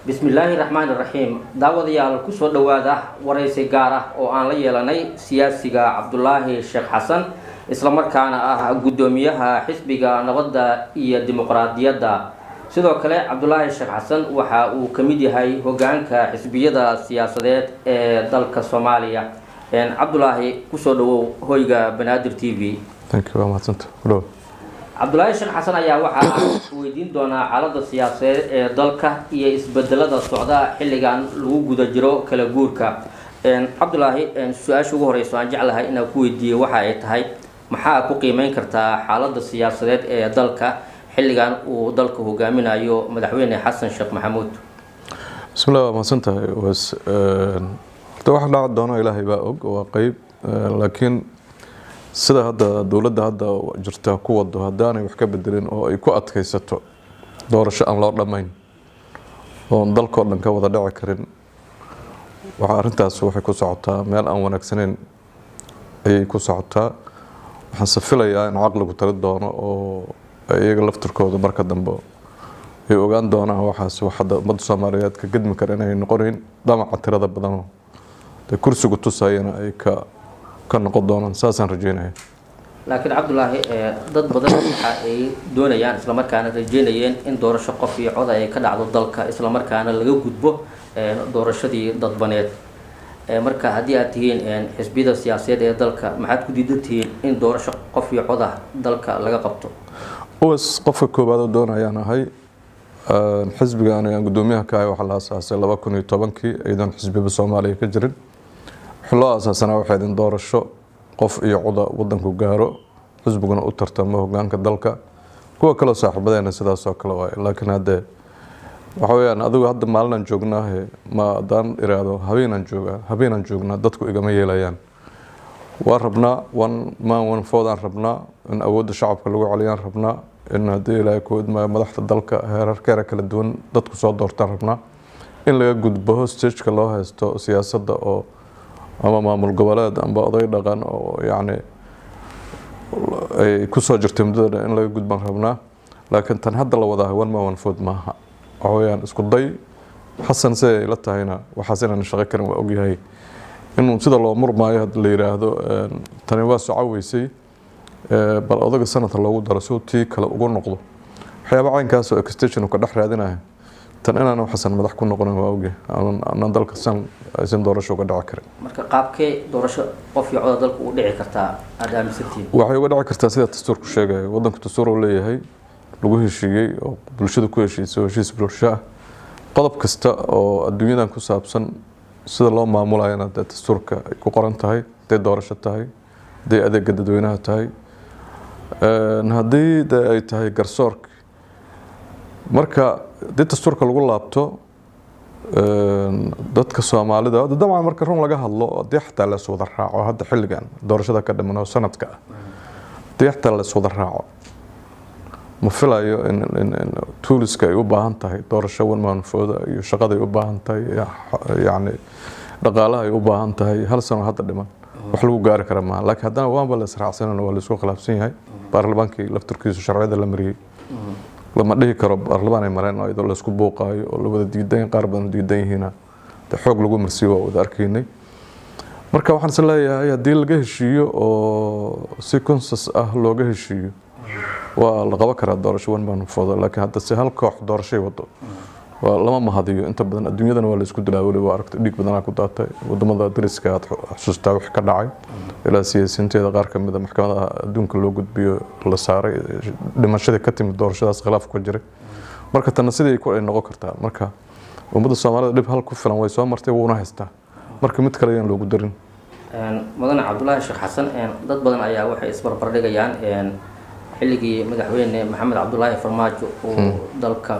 Bismillaahi raxmaani raxiim. Daawadayaal, kusoo dhowaada waraysi gaar ah oo aan la yeelanay siyaasiga Cabdulaahi Sheekh Xasan, islamarkaana ah guddoomiyaha Xisbiga Nabadda iyo Dimuqraadiyadda. Sidoo kale Cabdulaahi Sheekh Xasan waxa uu ka mid yahay hogaanka xisbiyada siyaasadeed ee dalka Soomaaliya. Cabdulaahi, kusoo dhawow hoyga Banaadir TV. Thank you, waa mahadsanta ku dhow. Cabdulaahi Sheekh Xasan ayaa waxaa weydiin doonaa xaaladda siyaasadeed ee dalka iyo isbedelada socda xilligan lagu guda jiro kala guurka. Cabdulaahi, su-aasha ugu horeyso aan jeclahay inaan ku weydiiyo waxa ay tahay: maxaa ku qiimeyn kartaa xaaladda siyaasadeed ee dalka xilligan uu dalka hogaaminayo Madaxweyne Xasan Sheekh Maxamuud? Bismillah, waa mahadsan tahay. Was horta waxa dhaci doona Ilaahay baa og, waa qeyb, laakiin sida hadda dowladda hadda jirta ku wado, haddaanay wax ka bedelin oo ay ku adkaysato doorasho aan loo dhammayn oon dalkoo dhan ka wada dhici karin, waxa arrintaas waxay ku socotaa meel aan wanaagsanayn ayay ku socotaa. Waxaan se filayaa in caqligu tali doono oo iyaga laftirkooda marka dambe ay ogaan doonaan waxaas wax hadda ummadda Soomaaliyeed ka gedmi kara inay noqonayn, damaca tirada badanoo dee kursigu tusayana ay ka noqon doonaan. Saasaan rajeynaya. Laakiin Cabdulaahi, dad badan waxa ay doonayaan, islamarkaana rajeynayeen, in doorasho qof iyo cod ay ka dhacdo dalka, islamarkaana laga gudbo doorashadii dadbaneed. Marka haddii aad tihiin xisbiyada siyaasadeed ee dalka, maxaad ku diidan tihiin in doorasho qof iyo cod ah dalka laga qabto? Uwas, qofka koowaad oo doonayaan ahay. Xisbiga aniga aan guddoomiyaha ka ahay waxaa la aasaasay 2010-kii, iyadoon xisbiba Soomaaliya ka jirin. Wixii loo aasaasanaa waxay in doorasho qof iyo coda wadanku gaaro, xisbiguna u tartamo hogaanka dalka. Kuwa kaleo saaxiibadeena sidaas oo kale waay. Laakiin haddee waxa weyaan, adigu hadda maalinaan joognaahe, ma haddaan iraahdo habeenaan joogaa, habeenaan joognaa, dadku igama yeelayaan. Waan rabnaa one man one vote aan rabnaa, in awoodda shacabka lagu celiyaan rabnaa, in haddii Ilaahay ku idmaayo madaxda dalka heerarkeera kala duwan dadku soo doortaan rabnaa, in laga gudbo hostageka loo haysto siyaasadda oo ama maamul goboleed amba oday dhaqan oo yacni ay kusoo jirtay muddada dhan, in laga gudbaan rabnaa. Laakiin tan hadda la wadaa one man one vote maaha. Waxa weeyaan isku day Xasan. Siday la tahayna waxaas inaan shaqo karin waa ogyahay, inuu sida loo murmaayo hadda la yiraahdo tani waa soco weysay, bal odaga sanadka loogu daro si uu tii kale ugu noqdo, waxyaaba caynkaas oo extension uu ka dhex raadinayo. Tan inaanu Xasan madax ku noqonin waa ogyahay, aanan dalka san aysan doorasho uga dhici karin. Marka qaabkee doorasho qof iyo coda dalka u dhici kartaa aada aaminsantihiin? Waxay uga dhici kartaa sida dastuurku sheegayo. Wadanku dastuur uu leeyahay lagu heshiiyey oo bulshada ku heshiisay oo heshiis bulsho ah. Qodob kasta oo adduunyadan ku saabsan sida loo maamulayana dee dastuurka ay ku qoran tahay, hadday doorasho tahay, hadday adeega dadweynaha tahay, haddii de ay tahay garsoorka. Marka haddii dastuurka lagu laabto, dadka Soomaalida hadda dabcan marka run laga hadlo, haddii xataa la iswada raaco hadda xilligan doorashada ka dhiman oo sanadka ah, haddii xataa la iswada raaco, ma filayo in toolska ay u baahan tahay doorasho one man vote iyo shaqada ay u baahan tahay, yacni dhaqaalaha ay u baahan tahay, hal sano hadda dhiman wax lagu gaari kara maaha. Laakiin haddana waanba la israacsanan, waa la isku khilaafsan yahay. Baarlamaankii lafturkiisu sharciyada la mariyey lama dhihi karo baarlamaan ay mareen, oo iyadoo laisku buuqaayo oo la wada diidan, qaar badan diidan yihiina dee xoog lagu marsiiyo, waa wada arkaynay. Marka waxaan is leeyahay, haddii laga heshiiyo oo si consensus ah looga heshiiyo, waa la qaban karaa doorasho one man vote. Laakiin hadda si hal koox doorashay wado, waa lama mahadiyo. Inta badan adduunyadana waa la isku dilaa, weli waa aragtay, dhiig badanaa ku daatay wadamada dariska. Aad xusuustaa wixii ka dhacay, ilaa siyaasiyiinteeda qaar ka mid a maxkamadaha adduunka loo gudbiyo la saaray, dhimashadii ka timid doorashadaas khilaaf ku jiray. Marka tanna sidii ku ay noqon kartaa. Marka ummadda Soomaalida dhib hal ku filan way soo martay, wuuna haystaa, marka mid kale ayaan loogu darin. Mudane Cabdulaahi Sheekh Xasan, dad badan ayaa waxay isbarbardhigayaan xilligii Madaxweyne Maxamed Cabdulaahi Farmaajo uu dalka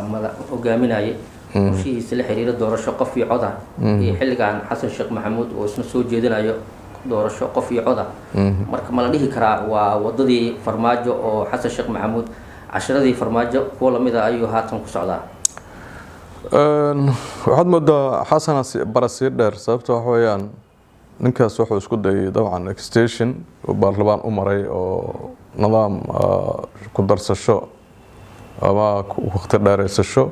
hogaaminayay, heshihiisa la xiriira doorasho qof iyo coda, iyo xilligan Xasan Sheekh Maxamuud oo isna soo jeedinayo doorasho qof iyo coda. Marka ma la dhihi karaa waa wadadii Farmaajo oo Xasan Sheekh Maxamuud cashiradii Farmaajo kuwo lamida ayuu haatan ku socdaa? Waxaad moodaa Xasana bara sii dheer. Sababta waxa weeyaan, ninkaas wuxuu isku dayay dabcan extension uu baarlamaan u maray oo nidaam ku darsasho ama waqti dheereysasho.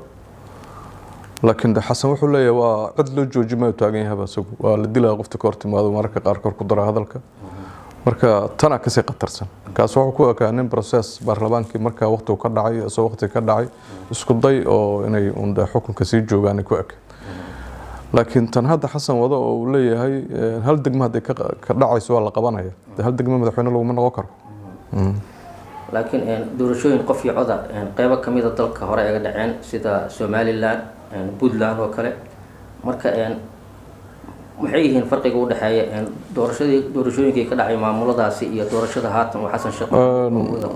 Laakiin de Xasan wuxuu leeyahay waa cid loo jooji mayo, taagan yahaba isagu waa la dilaa qofta ka hortimaado, mararka qaar kor ku dara hadalka. Marka tanaa kasii khatarsan. Kaas wuxuu ku ekaa nin process baarlamaankii markaa waqtigu ka dhacay, isagoo waqti ka dhacay isku day oo inay un de xukunka sii joogaan ku eg. Laakiin tan hadda Xasan wado oo uu leeyahay hal degmo hadday ka dhacayso waa la qabanaya, de hal degmo madaxweyne laguma noqon karo. Laakiin doorashooyin qof iyo coda qeybo kamida dalka hore aga dhaceen, sida Somaliland, Puntland oo kale. Marka maxay yihiin farqiga u dhexeeya doorashadii doorashooyinkii ka dhacay maamuladaasi iyo doorashada haatan oo Xasan Sheekh?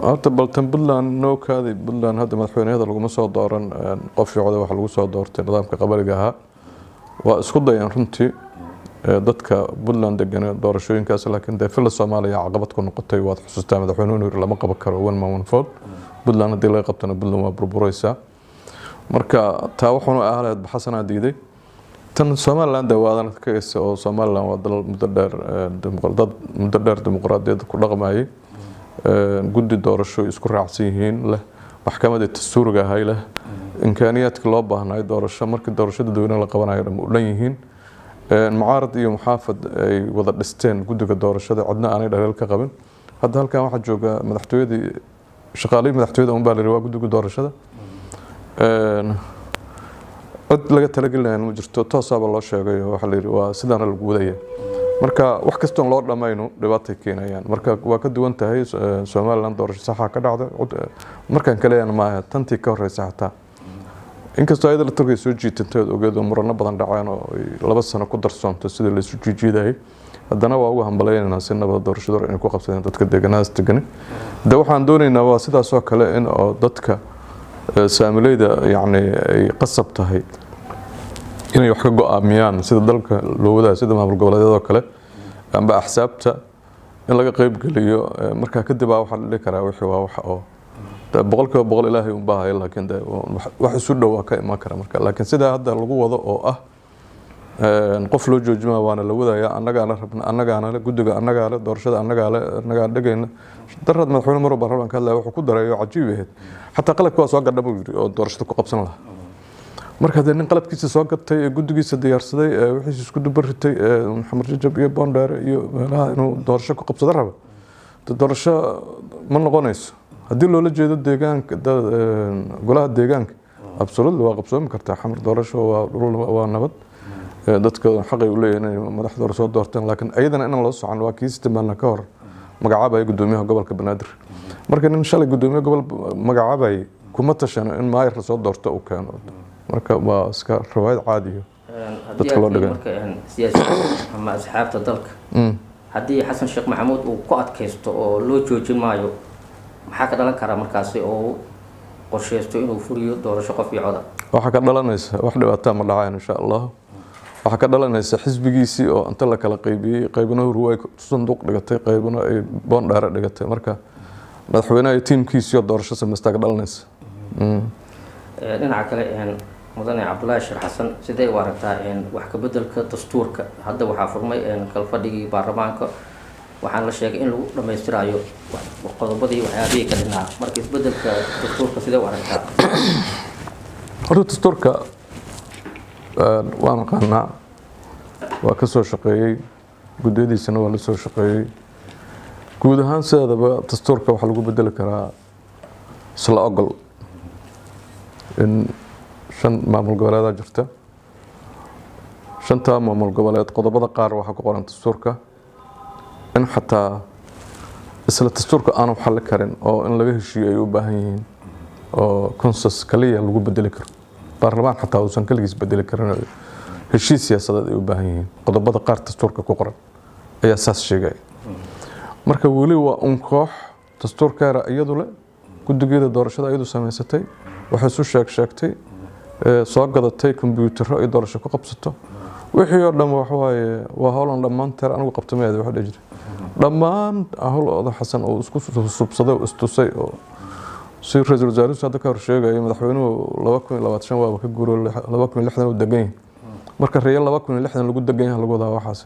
Horta baltan Puntland noo kaaday. Puntland hadda madaxweyneyada laguma soo dooran qof iyo coda, waxa lagu soo doortay nidaamka qabaliga ahaa. Waa isku dayeen runtii dadka Puntland degan doorashooyinkaas, laakiin dee fila Soomaaliya caqabad ku noqotay. Waad xusuustaa madaxweynuhu inuu yiri lama qaban karo one man one vote Puntland, haddii laga qabtana Puntland waa burbureysaa. Marka taa wuxuuna ahaa Xasanaa diiday. Tan Somaliland waadan ka geysa oo Somaliland waa dal muddo dheer, dad muddo dheer dimuqraadiyadda ku dhaqmayay, guddi doorasho isku raacsan yihiin leh, maxkamadii dastuuriga ahay leh, imkaaniyaadka loo baahnaay doorasho markii doorasho dadweyne la qabanayo dhan u dhan yihiin, mucaarad iyo muxaafad ay wada dhisteen guddiga doorashada, cidna aanay dhaleel ka qabin. Hadda halkan waxaa jooga madaxtooyadii, shaqaalihii madaxtooyada unbaa la yidhi waa guddiga doorashada, cid laga talagelinaya ma jirto, toosaaba loo sheegay oo waxaa la yidhi waa sidaana lagu wadaya. Marka wax kastoon loo dhammayno dhibaatay keenayaan. Marka waa ka duwan tahay Somaliland, doorasho saxa ka dhacda markaan kaleeyana maaha, tantii ka horeysa xataa, inkastoo ayada la Turkiga soo jiitantay ood ogeed oo murano badan dhaceen oo ay 2 sano ku darsoonto sidii laysu jiijiidayay, haddana waa uga hambaleynaynaa si nabada doorashada inay ku qabsadeen dadka deegaanadaas degani. De waxaan doonaynaa waa sidaas oo kale in oo dadka saamileyda yacni ay qasab tahay inay wax ka go-aamiyaan sida dalka loo wadayo, sida maamul goboleedyada oo kale amba axsaabta in laga qeyb geliyo. Markaa kadib baa waxaa la dhihi karaa wixii waa wax oo 100% Ilaahay unbaa haya, laakiin de wax isu dhow waa ka iman kara. Marka laakiin sidaa hadda lagu wado oo ah qof loo joojima waana la wadaya, annagaana rabna, annagaana le guddiga, annagaa le doorashada, annagaa le, annagaa dhegayna. Darad madaxweyne maruu baarlamaanka hadlaya wuxuu ku daray oo cajiib ahayd, xataa qalabka waa soo gadha buu yidhi oo doorashada ku qabsan lahaa. Marka haddee nin qalabkiisa soo gatay ee guddigiisa diyaarsaday ee wixiisa isku dubaritay ee Xamar Jajab iyo Boondheere iyo meelaha inuu doorasho ku qabsado raba, de doorasho ma noqonayso. Haddii loola jeedo deegaanka, golaha deegaanka, absolutely waa qabsoomi kartaa Xamar doorasho, waa dhul, waa nabad, dadka xaqay u leeyihiin inay madaxdooda soo doorteen. Laakiin ayadana inaan loo socon waa kii sitimaana ka hor magacaabaya gudoomiyaha gobolka Banaadir. Marka nin shalay gudoomiye gobol magacaabayay kuma tashano in maayar lasoo doorto uu keeno. Marka waa iska riwaayad caadiyo dadka loo dhigay. Marka siyaasiyiinta ama asxaabta dalka, haddii Xasan Sheekh Maxamuud uu ku adkaysto oo loo joojin maayo, maxaa ka dhalan kara markaasi oo qorsheysto inuu furiyo doorasho qof iyo coda? Waxaa ka dhalanaysa wax dhibaataa ma dhacaan insha Allah. Waxaa ka dhalanaysa xisbigiisii oo inta la kala qaybiyey, qaybna Hurwaay sanduuq dhigatay, qaybna ay Boondheere dhigatay. Marka madaxweynaha iyo tiimkiisii oo doorasho samaystaa ka dhalanaysa. Dhinaca kale, mudane Cabdulaahi Sheekh Xasan, sidee u aragtaa wax ka bedelka dastuurka? Hadda waxaa furmay kalfadhigii baarlamaanka, waxaana la sheegay in lagu dhammaystirayo qodobadii waxyaabihii ka dhinaa. Marka isbedelka dastuurka sidee u aragtaa? Horta dastuurka waan aqaanaa, waa ka soo shaqeeyey, guddiyadiisana waa la soo shaqeeyey. Guud ahaan sideedaba dastuurka waxaa lagu bedeli karaa isla ogol in 5 maamul goboleedaa jirta. 5ta maamul goboleed qodobada qaar waxaa ku qoran dastuurka in xataa isla dastuurka aanu xalli karin oo in laga heshiiyo ay u baahan yihiin, oo consensus kaliya lagu bedeli karo, baarlamaan xataa uusan kaligiis bedeli karin, oo heshiis siyaasadeed ay u baahan yihiin. Qodobada qaar dastuurka ku qoran ayaa saas sheegaya. Marka weli waa un koox dastuurkeera iyadu leh, guddigeeda doorashada iyadu samaysatay, waxay isu sheeg sheegtay, soo gadatay kombiyuutarro ay doorasho ku qabsato. Wixii oo dhan waxa waaye waa howlan dhammaanteer anigu qabto mayaad waxa dhihi jiray dhammaan howl oda Xasan oo isku subsaday oo istusay oo si ra-iisul wasaaruhu hadda ka hor sheegaya madaxweynuhu 2025 waaba ka guuro, 2060 uu degan yahay. Marka reeyo 2060 lagu degan yahay lagu wadaa, waxaas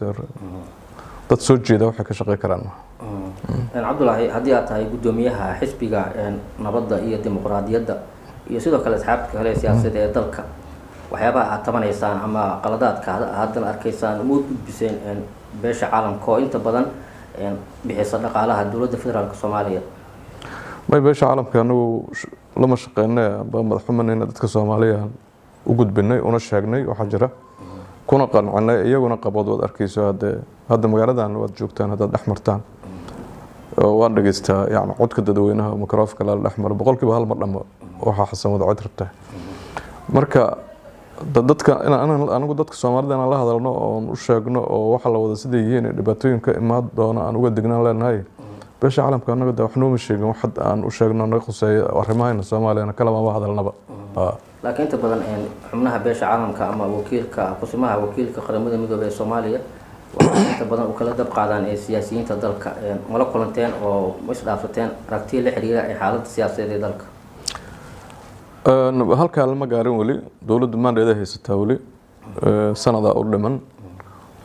dad soo jeeda waxay ka shaqey karaan. Cabdulaahi, haddii aad tahay guddoomiyaha xisbiga nabadda iyo dimuqraadiyadda iyo sidoo kale asxaabta kale siyaasadeed ee dalka, Waxyaabaha aad tabanaysaan ama qaladaadka haddana arkaysaan ma gudbiseen beesha caalamka oo inta badan bixisa dhaqaalaha dowladda federaalka Soomaaliya? May, beesha caalamka anagu lama shaqeynay amba madaxumanayna. Dadka Soomaaliya u gudbinay, una sheegnay waxaa jira, kuna qancinay, iyaguna qabood waad arkeyso. Hadee hadda magaaladan waad joogtaan, haddaad dhex martaan waan dhegeystaa, yani codka dadweynaha microfonka lala dhex maro, 1% ma dhamo waxaa Xasan wada cod rabtaa. Marka dadka anigu dadka Soomaalida inaan la hadalno oon u sheegno oo waxa la wada siday yihiin, dhibaatooyinka imaan doona aan uga dignaan leenahay. Beesha caalamka anaga de wax nooma sheegin, wax aan u sheegno naga khuseeya arrimahayna Soomaaliyana kalamama hadalnaba. Laakiin inta badan xubnaha beesha caalamka ama wakiilka kusimaha wakiilka Qaramada Midoobey ee Soomaaliya waxay inta badan u kala dab qaadaan ee siyaasiyiinta dalka. Mala kulanteen oo ma isdhaafsateen aragtiya la xiriira ee xaaladda siyaasadeed ee dalka? Halkaa lama gaarin weli. Dowladdu mandate haysataa weli, sanadaa u dhiman,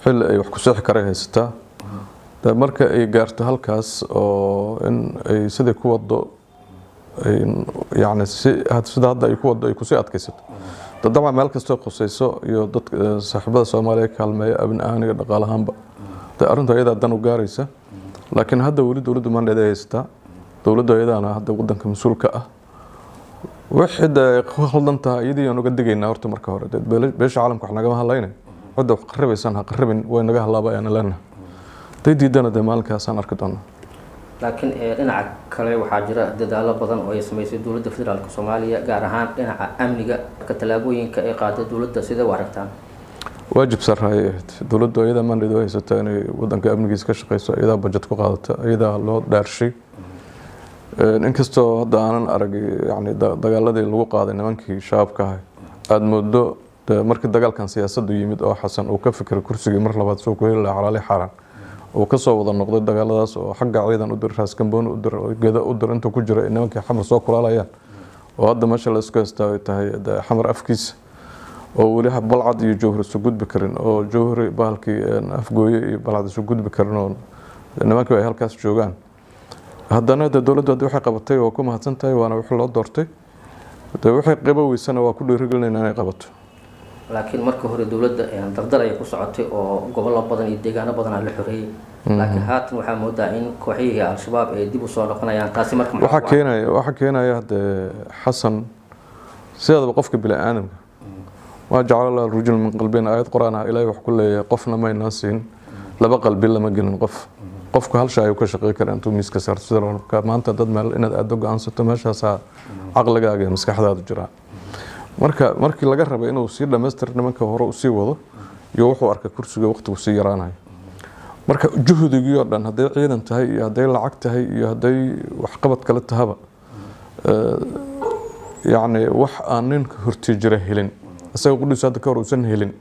xilli ay wax ku seexi karay haysataa. Marka ay gaarto halkaas oo in ay siday ku wado, yani si sida hadda ay ku wado ay kusii adkaysato, dabcan meel kastoo khusayso iyo dadka saaxiibada Soomaaliya kaalmeeya abni ahaan iyo dhaqaale ahaanba, de arrintu ayadaa dan u gaaraysa. Laakiin hadda weli dowladdu mandate haysataa, dowladdu ayadaana hadda wadanka mas-uulka ah. Wixii de ku khaldan tahay iyadii aan uga digaynaa horta marka hore. Beesha caalamka wax nagama hadlayna, cidda wax qaribaysaan ha qaribin, way naga hadlaaba ayaan leenahay. Haday diidana dee maalinkaasaan arki doonaa. Laakiin dhinaca kale waxaa jira dadaalo badan oo ay sameysay dowladda federaalka Soomaaliya, gaar ahaan dhinaca amniga. Marka tallaabooyinka ay qaaday dowladda sidee u aragtaan? Waajib sarraayay ahayd. Dowladdu iyadaa mandate u haysata inay wadanka amnigiisa ka shaqeyso, iyadaa budget ku qaadata, iyadaa loo dhaarshay. Inkastoo hadda aanan arag, yani dagaaladii lagu qaaday nimankii shabaabka ahay, aada moodo markii dagaalkan siyaasaddu yimid oo Xasan uu ka fikiray kursigii mar labaad soo ku heli lahaa xalaali xaaraan, uu kasoo wada noqday dagaaladaas oo xagga ciidan u dir, Raaskambooni u dir, Geda u dir, intuu ku jira nimankii Xamar soo kulaalayaan oo hadda meesha la isku haystaa ay tahay Xamar afkiisa, oo weli Balcad iyo Jowhar isu gudbi karin, oo Jowhari bahalkii Afgooye iyo Balcad isu gudbi karin, oo nimankii ay halkaas joogaan, haddana de dowladdu haddi waxay qabatay waa ku mahadsan tahay, waana wixii loo doortay. De waxay qaba weysana waa ku dhiirigelinayna inay qabato. Laakiin marka hore dowladda dardar ayay ku socotay oo gobollo badan iyo deegaano badan la xoreeyey, laakiin haatan waxaa moodaa in kooxihii Al-Shabaab ay dib usoo noqonayaan. Taasi marka Waxaa keenaya hadee Xasan sideedaba qofka bini aadamka, maa jacala Allah rajul min qalbin, aayad qur-aan ah Ilaahay wax ku leeyahay, qofna maynaan siin laba qalbi, lama gelin qof. Qofku hal shay ayuu ka shaqey karaa intuu miiska saarto. Sida loo maanta dad meel inaad aado go-aansato, meeshaasaa caqligaaga iyo maskaxdaadu jiraa. Marka markii laga rabay inuu sii dhammaystir nimanka hore usii wado iyo wuxuu arkay kursiga waqtigu sii yaraanayo, marka juhdigii oo dhan, hadday ciidan tahay iyo hadday lacag tahay iyo hadday waxqabad kale tahaba, yacni wax aan ninka hortii jira helin, isaga qudhiisu hadda ka hor uusan helin,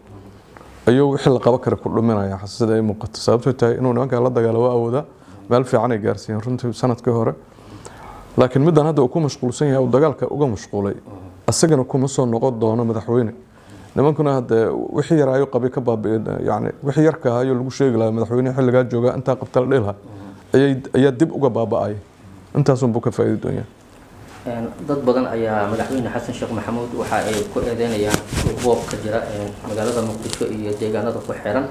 ayuu wixii la qaban kara ku dhuminaya sida ay muuqato. Sababtoo tahay inuu nimanka la dagaalo waa awoodaa, meel fiican ay gaarsiiyeen runtii sanadkii hore, laakiin middan hadda uu ku mashquulsan yahay, uu dagaalka uga mashquulay, isagana kuma soo noqon doono madaxweyne. Nimankuna hadee wixii yaraayo qabay ka baabi'een, yani wixii yarka ahaayoo lagu sheegi lahaa madaxweyne xilligaa jooga intaa qabta la dhihi lahaa ayaa dib uga baaba'aya. Intaasunbuu ka faa'iidi doonyaa. Dad badan ayaa madaxweyne Xasan Sheekh Maxamuud waxa ay ku eedeynayaan boob ka jira magaalada Muqdisho iyo deegaanada ku xiran.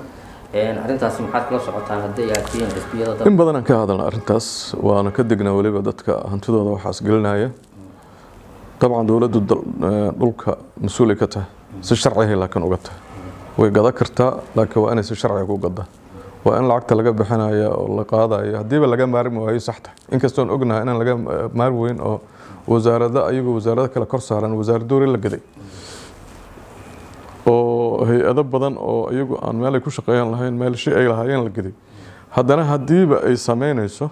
Arrintaasi maxaad kala socotaan haddii aad tihiin xisbiyada dalka? In badan aan ka hadalna arrintaas, waana ka degnaa weliba dadka hantidooda waxaas gelinaya. Dabcan dowladdu dhulka mas-uulay ka tahay, si sharcihay laakiin uga tahay. Way gada kartaa, laakiin waa inay si sharciga ku gadaa, waa in lacagta laga bixinaya oo la qaadayo haddiiba laga maarmi waayo sax tahay. Inkastoon ognahay inaan laga maarmi weyn oo wasaarado ayagoo wasaarado kale kor saaran wasaarad doori la gaday, oo hay-ado badan oo iyagu aan meel ay ku shaqeeyaan lahayn, meel shi ay lahaayeen la gaday, haddana haddiiba ay sameynayso,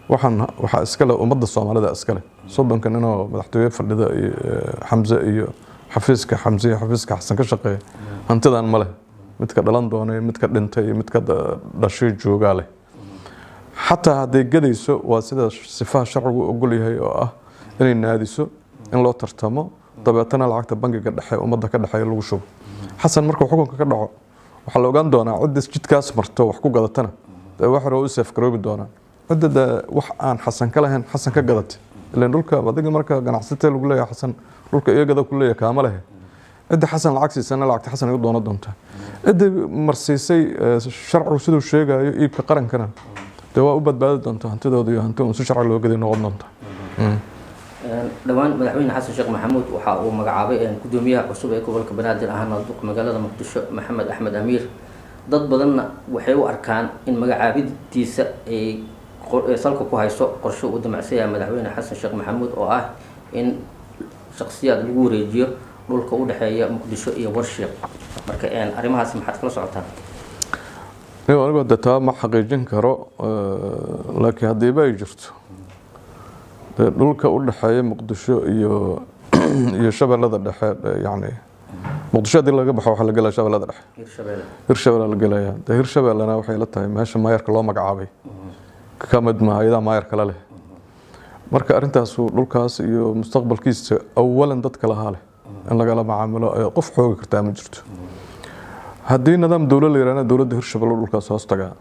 waxaan waxaa iskale ummadda Soomaalida iskale. 30-ka nin oo madaxtooye fadhida iyo Xamse iyo xafiiska Xamse iyo xafiiska Xasan ka shaqeeya hantidan ma leh. Midka dhalan doona iyo midka dhintay iyo midka dhashay joogaa leh. Xataa hadday gadayso, waa sida sifaha sharcigu ogol yahay oo ah inay naadiso, in loo tartamo, dabeetana lacagta bangiga dhexe ummadda ka dhexeeya lagu shubo. Xasan markuu xukunka ka dhaco waxaa la ogaan doonaa cidda jidkaas marto wax ku gadatana, dee wax hore u seefgaroobi doonaa cidda de wax aan Xasan ka lahayn Xasan ka gadatay. Ilaan dhulka adiga marka ganacsatee lagu leeyahay, Xasan dhulka iyagada ku leeyahay kaama lehe. Cidda Xasan lacag siisana lacagta Xasan ay u doonan doontaa. Cidda marsiisay sharcigu siduu sheegayo iibka qarankana dee waa u badbaadi doontaa hantidooda, iyo hanti un si sharci loo gaday noqon doontaa. Dhowaan Madaxweyne Xasan Sheekh Maxamuud waxa uu magacaabay gudoomiyaha cusub ee gobolka Banaadir ahna duqa magaalada Muqdisho, Maxamed Axmed Amiir. Dad badanna waxay u arkaan in magacaabidiisa ay salka ku hayso qorshe uu damacsan yahay Madaxweyne Xasan Sheekh Maxamuud, oo ah in shaksiyaad lagu wareejiyo dhulka u dhexeeya Muqdisho iyo Warshiiq. Marka arrimahaas maxaad kala socotaan? Anigu hadda taa ma xaqiijin karo, laakiin haddiiba ay jirto, dee dhulka u dhexeeya Muqdisho iyo Shabeellada Dhexe, yacni Muqdisho haddii laga baxo waxaa la gelaya Shabeellada Dhexe. Hirshabeelle. Hirshabelle la gelaya. Dee Hirshabellena waxay la tahay meesha maayarka loo magacaabay ka mid maaha, iyadaa maayar kale leh. Marka arrintaasu dhulkaas iyo mustaqbalkiisa awalan dadka lahaa leh in lagala macaamilo ee qof xoogi kartaa ma jirto. Haddii nidaam dowlo la yiraahdo, dowladda Hirshabelle dhulkaas hoos tagaa.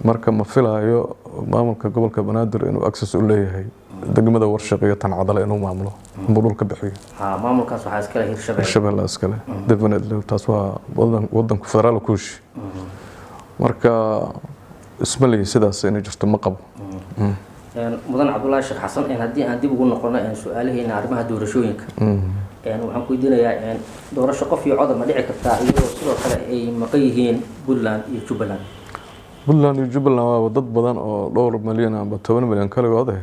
Marka ma filaayo maamulka gobolka Banaadir inuu access u leeyahay degmada Warshiq iyo tan Cadale inuu maamulo ama dhulka bixiyo. Ha, maamulkaas waxaa iskale Hirshabelle. Hirshabelle iskale, definitely. Taas waa wadanku federaal ku heshi. Marka isma lihi sidaas inay jirto, ma qabo. Mudan Cabdullaahi Sheekh Xasan, haddii aan dib ugu noqono su-aalaheena arrimaha doorashooyinka, waxaan ku weydiinayaa, doorasho qof iyo codab ma dhici kartaa iyadoo sidoo kale ay maqan yihiin Puntland iyo Jubbaland? Puntland iyo Jubbaland waaba dad badan oo dhowr milyan amba 10 milyan kaligood eh.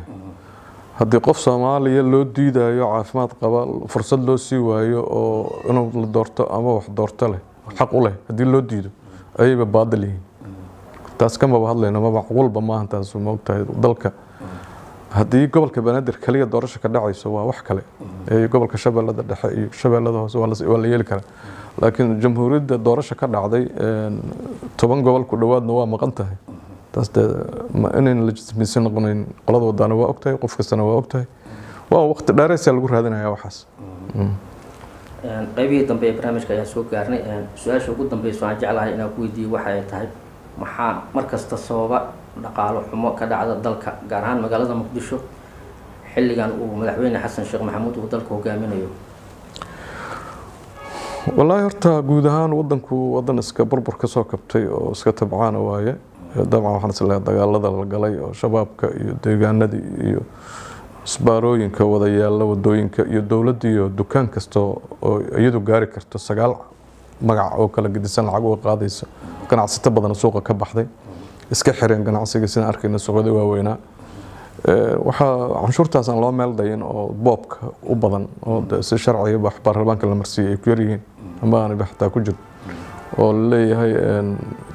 Haddii qof Soomaaliya loo diidayo, caafimaad qaba, fursad loo sii waayo oo inuu la doorto ama wax doorto leh, xaq u leh, haddii loo diido, ayayba baadil yihiin. Taas kamaba hadlayno, ma macquulba maaha taas, ma ogtahay? Dalka haddii gobolka Banaadir kaliya doorasho ka dhacayso waa wax kale, ee gobolka Shabeellada Dhexe iyo Shabeellada Hoose waa la yeeli karaa. Laakiin jamhuuriyadda doorasho ka dhacday 10 gobol ku dhowaadna waa maqan tahay. Taas dee inayn legitimacy noqonayn qolada wadaana waa ogtahay, qof kastana waa ogtahay. Waa waqti dheeraysaa lagu raadinaya waxaas. Qaybihii dambe ee barnaamijka ayaan soo gaarnay. Su-aasha ugu dambeysa aan jeclahay inaan ku weydiiyo waxa ay tahay: maxaa markasta sababa dhaqaalo xumo ka dhacda dalka, gaar ahaan magaalada Muqdisho, xilligan uu Madaxweyne Xasan Sheekh Maxamuud uu dalka hogaaminayo? Wallaahi horta guud ahaan wadanku wadan iska burbur ka soo kabtay oo iska tabcaana waaye. Dabcan waxaan is leeyahay dagaalada la galay oo shabaabka iyo deegaanadii iyo isbaarooyinka wada yaalla wadooyinka iyo dowladda iyo dukaan kasta oo iyadu gaari karto sagaal magac oo kala gedisan lacag uga qaadaysa, ganacsato badan suuqa ka baxday, iska xireen ganacsiga, sidaan arkayna suuqyada waaweynaa. Waxaa canshuurtaas aan loo meel dayin oo boobka u badan oo dee si sharciga wax baarlamaanka la marsiiyey ay ku yaryihiin ama aanay xataa ku jirin, oo la leeyahay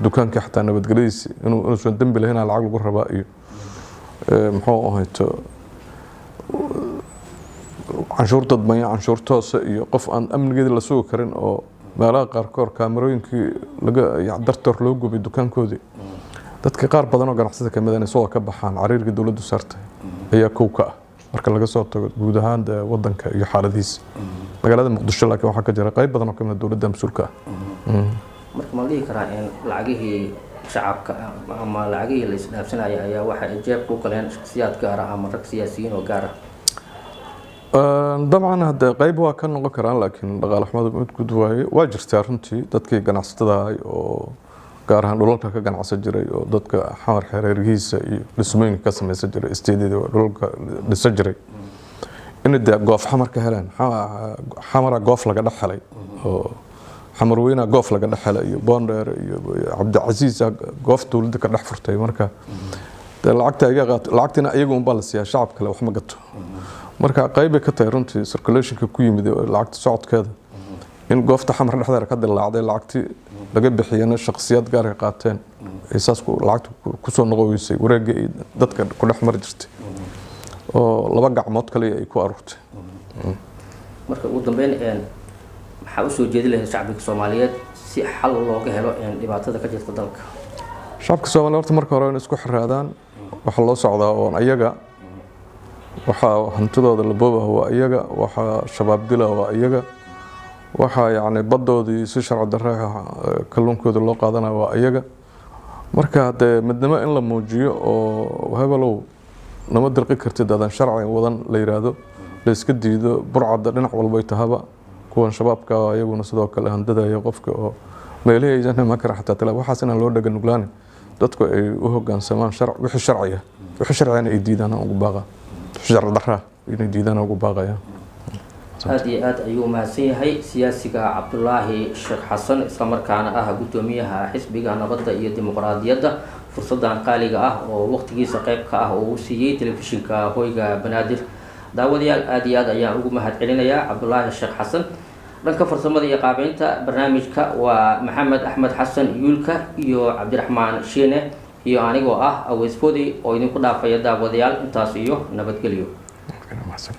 dukaankii xataa nabadgelyadiisi inuusan dembi lahayn lacag lagu rabaa iyo muxuu ahayto canshuur dadmanya, canshuur toosa, iyo qof aan amnigeeda la sugi karin oo meelaha qaarkood kaamarooyinkii laga dartoor loo gubay dukaankoodii. Dadka qaar badan oo ganacsada kamid ah inay suuqa ka baxaan cariirka dowladdu saartay ayaa kow ka ah, marka laga soo tago guud ahaan dee wadanka iyo xaaladihiisa magaalada Muqdisho. Laakiin waxaa ka jira qayb badan oo kamid ah dowladda mas-uulka ah. Marka ma la dhihi karaa in lacagihii shacabka ama lacagihii la isdhaafsanaya ayaa waxa ay jeebka u galeen shaksiyaad gaar ah ama rag siyaasiyiin oo gaar ah? Dabcan hadde qayb waa ka noqon karaan, laakiin dhaqaale xumadu mid guud waaye. Waa jirtaa runtii dadkii ganacsatada ahay oo gaar ahaan dhulalka ka ganacsan jiray oo dadka Xamar xereergihiisa iyo dhismooyinka ka samaysan jiray, isteedyada dhulalka dhisan jiray, inay dee goof Xamar ka heleen. Xamara goof laga dhex helay oo Xamar weyna goof laga dhex helay iyo Boondheer iyo Cabdicasiis goof dowladda ka dhex furtay. Marka dee lacagta iga qaato, lacagtina iyagu unbaa la siiyaa, shacab kale wax ma gato. Marka qaybay ka tahay runtii circulationka ku yimid ee lacagta socodkeeda in goofta Xamar dhexdeeda ka dilaacday, lacagtii laga bixiyana shakhsiyaad gaar ay qaateen, ay saas lacagta kusoo noqoweysay wareegga ay dadka ku dhex mari jirtay oo laba gacmood kaliya ay ku aruurtay. Marka ugu dambeyn, maxaa usoo jeedi lahayd shacbiga Soomaaliyeed si xal looga helo dhibaatada ka jirta dalka? Shacabka Soomaaliya horta marka hore in isku xiraadaan. Waxa loo socdaa oon ayaga, waxaa hantidooda la boobaha waa iyaga, waxaa shabaab dila waa iyaga, waxaa yacni baddoodii si sharci darre kalluunkooda loo qaadanaya waa iyaga. Marka haddee midnimo in la muujiyo oo hebelow nama dirqi kartid adan sharci wadan la yiraahdo, la iska diido burcadda dhinac walbay tahaba. Kuwan Shabaabka ayaguna sidoo kale handadaya qofka oo meelihii aysan iman kara xataa tala waxaas inaan loo dhaga nuglaanin, dadku ay u hoggaansamaan wixii sharciga, wixii sharcigana ay diidaan ugu baaqa, wixii sharci darraa inay diidaan ugu baaqaya. Aada iyo aad ayuu mahadsan yahay siyaasiga Cabdulaahi Sheekh Xasan, islamarkaana ah guddoomiyaha Xisbiga Nabadda iyo Dimuqraadiyadda, fursadan qaaliga ah oo waqtigiisa qayb ka ah oo uu siiyey telefishinka Hoyga Banaadir. Daawadayaal, aada iyo aad ayaan ugu mahad celinayaa Cabdulaahi Sheekh Xasan. Dhanka farsamada iyo qaabeynta barnaamijka waa Maxamed Axmed Xasan Yuulka iyo Cabdiraxmaan Shiine iyo anigoo ah Aweys Fodi oo idinku dhaafaya, daawadayaal, intaas iyo nabadgelyo. Mahadsan.